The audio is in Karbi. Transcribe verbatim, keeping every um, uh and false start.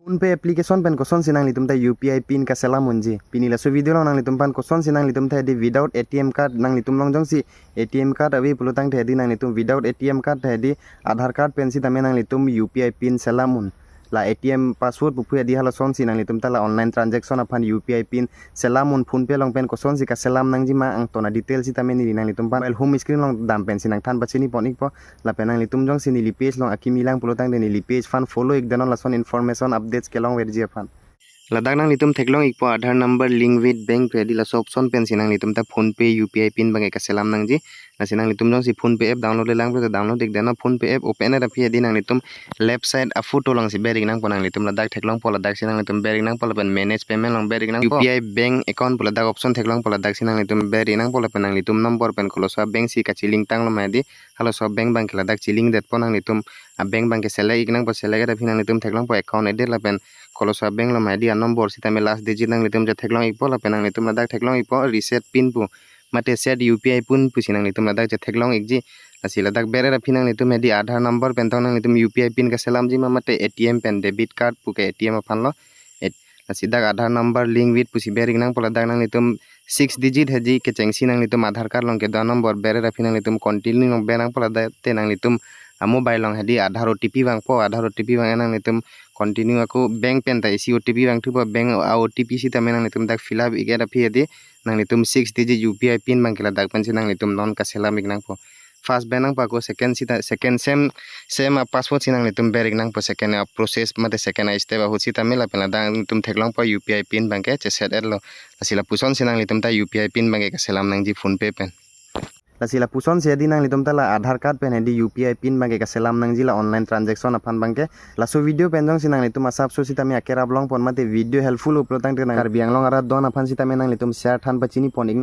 PhonePe application pen kosonsi nanglitum ta U P I pin kaselam unji. Pini laso video along nanglitum aphan kosonsi nanglitum ta hedi without A T M card, nanglitum along jongsi A T M card ave pulotangte hedi nanglitum without A T M card ta hedi Aadhaar card pen sitame nanglitum U P I pin selam un. La A T M password pu phu hedi halosonsi nanglitum ta la online transaction aphan U P I pin selam un. PhonePe along pen kosonsi kaselam nangji ma angton a-detail sitame neli nanglitum aphan mobile home screen along dam pensi nangthan pachini pon ikpo. Lapen nanglitum jongsi neli page along akimi lang pulotangte neli page aphan follow ik, denon lason information updates kelongverji aphan. Ladak nanglitum theklong ikpo Aadhaar number link with bank pu hedi laso option pensi nanglitum ta PhonePe U P I pin abangke kaselam nangji. Lasi nanglitum jongsi PhonePe app download le lang pulote download ik, denon PhonePe app open et aphi hedi nanglitum left side a-photo alongsi ber ik nangpo. Nanglitum ladak theklongpo, ladaksi nanglitum ber ik nangpo lapen manage payment along ber ik nangpo. U P I bank account pu ladak option theklongpo, ladaksi nanglitum ber ik nangpo lapen nanglitum number pen koloso a-bank si kachilink tanglo ma hedi halaso a-bank abangke ladak chilink detpo. Nanglitum a-bank abangke select ik nangpo, select et aphi nanglitum theklongpo account edit lapen koloso a-bank lo ma hedi a-number sitame last digit nanglitum chetheklong ikpo lapen nanglitum ladak theklong ikpo reset pin pu mate set U P I pin pusi nanglitum ladak chetheklong ikji. Lasi ladak ber et aphi nanglitum hedi Aadhaar number pen tong nanglitum U P I pin kaselamji ma mate A T M pen debit card puke A T M aphan lo. Et-, lasi dak Aadhaar number link with pusi ber ik nangpo, ladak nanglitum six digit hedi kechengsi nanglitum Aadhaar card along kedo a-number ber et aphi nanglitum continue along ber nangpo, ladak te nanglitum a-mobile along hedi Aadhaar O T P vangpo, Aadhaar O T P vang nanglitum continue ako bank pen ta isi O T P vangthupo, bank a-O T P sitame nanglitum dak fill up ik et aphi hedi nanglitum six digit U P I pin abangke ladak pensi nanglitum non kaselam ik nangpo. First ber nangpo ako second sita, second same, same a-password si nanglitum ber ik nangpo, second a-process mate second a-step ahut sitame lapen ladak nanglitum theklongpo U P I pin abangke cheset etlo. Lasi lapusonsi nanglitum ta U P I pin abangke kaselam nangji PhonePe pen. Lasi lapusonsi hedi nanglitum ta la Aadhaar card pen hedi U P I pin abangke kaselam nangji la online transaction aphan abangke. Laso video pen jongsi nanglitum asapso sitame akerap longpon mate video helpful pulotangte nang Karbi Anglong arat don aphan sitame nanglitum share than pachini pon iknon.